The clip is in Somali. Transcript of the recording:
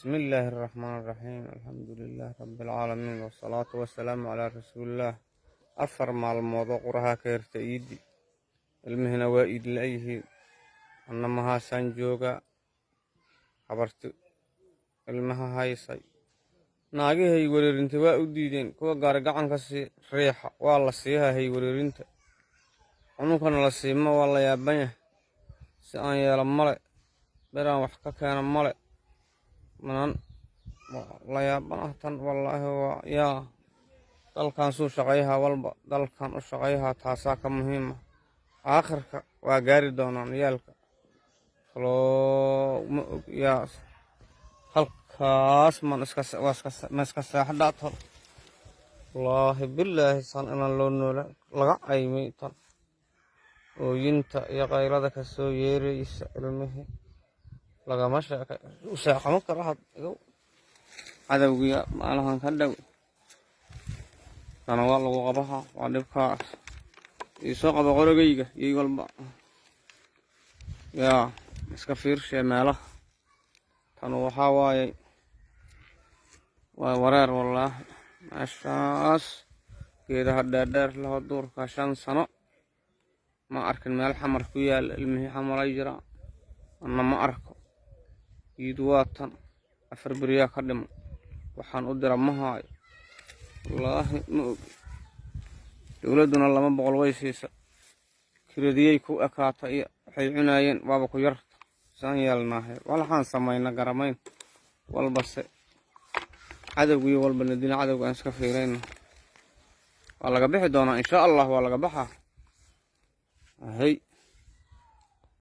بسم الله الرحمن الرحيم، الحمد لله رب العالمين، والصلاة والسلام على رسول الله. 4 maalmood oo quraha ka hirta iidi, ilmihina waa iid la-yihiin, anna mahaasaan joogaa. Habarti ilmaha haysay, naagahay wareerinta waa u diideen. Kuwa gaari gacanka sii riixa waa la siiha hay wareerinta, cununkana la siima. Waa la yaaban yahay. Si aan yeelo male, beraan wax ka keena male. Manan la yaabanah tan, wallaahi. Waa yaa dalkan suu shaqayhaa, walba dalkan u shaqayhaa, taasaa ka muhiima. Aakhirka waa gaari doonaan yaalka kaloo ma og. Yaa halkaas man iska waa iska ma iska seexdhaa tol? Wallaahi bilaahi, saan inaan loo noola laga caymay. Tan ooyinta iyo qaylada ka soo yeeraysa ilmihii lagama sheekay, u seexamo karo. Had igow cadowgiya maalahan ka dhow tana waa lagu qabaha, waa dhibkaas. Iisoo qaba qorogayga iyo walba, yaa iska fiirshee meelaha. Tanu waxaa waaye waa wareer, wallaahi. Meeshaas geedaha dheerdheer laho duurka, 5 sano ma arkin meel Xamar ku yaalla. Ilmihii Xamaray jiraan, anna ma arko. Iidu waa tan, 4 beriyaa ka dhiman. Waxaan u dira ma haayo, wallaahi ma og. Dowladduna 200 way siisa, kiradiyey ku ekaata iyo waxay cunaayeen waaba ku yarta. Saan yeelnaahe? Waxaan samayna garamayn walbase cadowgiyo walba nadina. Cadowga aan iska fiirayno, waa laga bixi doonaa, insha Allah, waa laga baxaa. Hay.